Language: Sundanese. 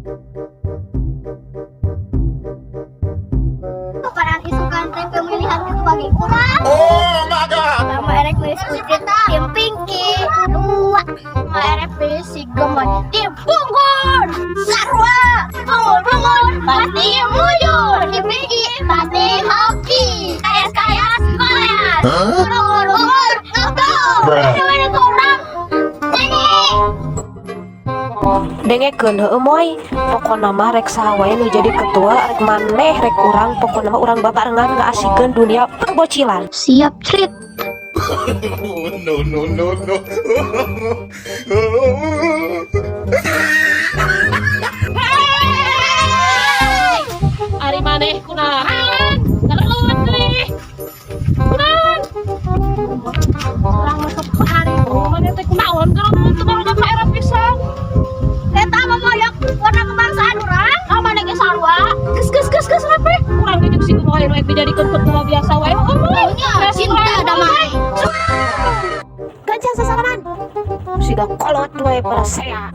Parang isukan teh pemilihan ketua ge kurang. Oh my God! Pertama erek milih si Ucit tim Pinky. Dua, erek pilih si Gemoy tim Bungkur. Sarua, bungur bungur pasti mujur. Tim Pinky pasti hoki. Kaya kaya koleas. Bungur bungur ngeblur. Bruh. Mana kurang. Nyanyi. Dengekeun heueuh, Moy, pokona mah rek saha wae nu jadi ketua, rek maneh rek urang, pokona mah urang babarengan ngaasikeun dunia perbocilan. Siap, Crit. No, no, no, no. Ari maneh kunaon? Ngeluat deui. Kunaon? Urang masuk ke hari maneh teh kunaon geura teu barudak ka era pisan. Eta momoyok warna kebangsaan urang. Ah, maneh ge sarua. Geus, geus, geus, geus rapi. Urang ge jeung si Gemoy nu dijadikeun ketua biasa wae. Oh, moy. Cinta damai. Gancang sasalaman. Siga kolot wae parasea.